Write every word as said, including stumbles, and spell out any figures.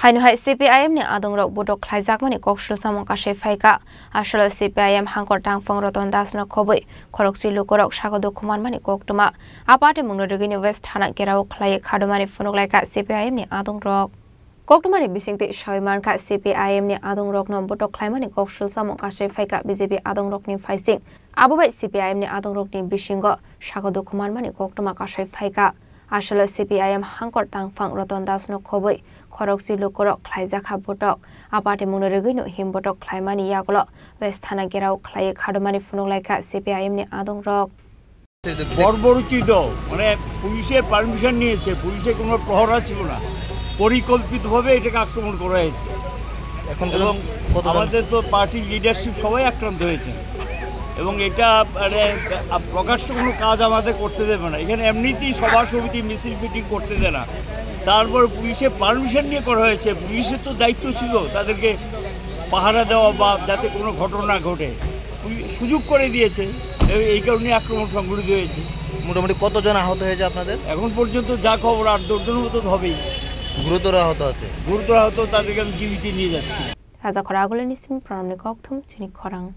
Aino hai C P I M ni adongrok botok khlaijakmani kok swlsamung kasai phaikha. Asalo C P I M hangkor tangphang Roton Das no khobwi khorokchi lukurok sago dukhu manmani koktwma. A party mungno rigwino West Thana gherao khlaiwi khadomani phunuk laikha C P I M ni adongrok. Koktwmani bisingtwi sawi mankha, C P I M ni adongrokno botok khlaimani kok swlsamung kasai phaikha B J P adongrokni phaising. Abo bai C P I M ni adongrokni bisingo sago dukhu manmani koktwma kasai phaikha. Asalo C P I M hangkor tangphang Roton Das no khobwi khorokchi lukurok khlaijakha botok. A party mungno rigwino him botok khlaimani yagulo West Thana gherao khlaiwi khadomani phunuk laikha C P I M ni adongrok. বর্বরচিত, মানে পুলিশের পারমিশন নিয়েছে, পুলিশের কোনো প্রহরা ছিল না, পরিকল্পিতভাবে এটাকে আক্রমণ করা হয়েছে। এখন এবং পর্যন্ত কতজন? আমাদের তো পার্টির লিডারশিপ সবাই আক্রান্ত হয়েছে এবং এটা মানে আ, প্রকাশ্য কোনো কাজ আমাদের করতে দেবে না। এখানে এমনিতেই সভা সমিতি মিছিল মিটিং করতে দেয় না, তারপর পুলিশের পারমিশন নিয়ে করা হয়েছে। পুলিশের তো দায়িত্ব ছিল তাদেরকে পাহারা দেওয়া বা যাতে কোনো ঘটনা না ঘটে। পুলি-, সুযোগ করে দিয়েছে, এ-, এই কারণে আক্রমণ সংঘটিত হয়েছে। মোটামুটি কতজন আহত হয়েছে আপনাদের? এখন পর্যন্ত যা খবর, আট দশ জনের মতো হবেই। গুরুতর আহত আছে? গুরুতর আহত, তাদেরকে আমি জীবিত নিয়ে যাচ্ছি। Raja Khoragulani simi pranamni kokthum chini khorang.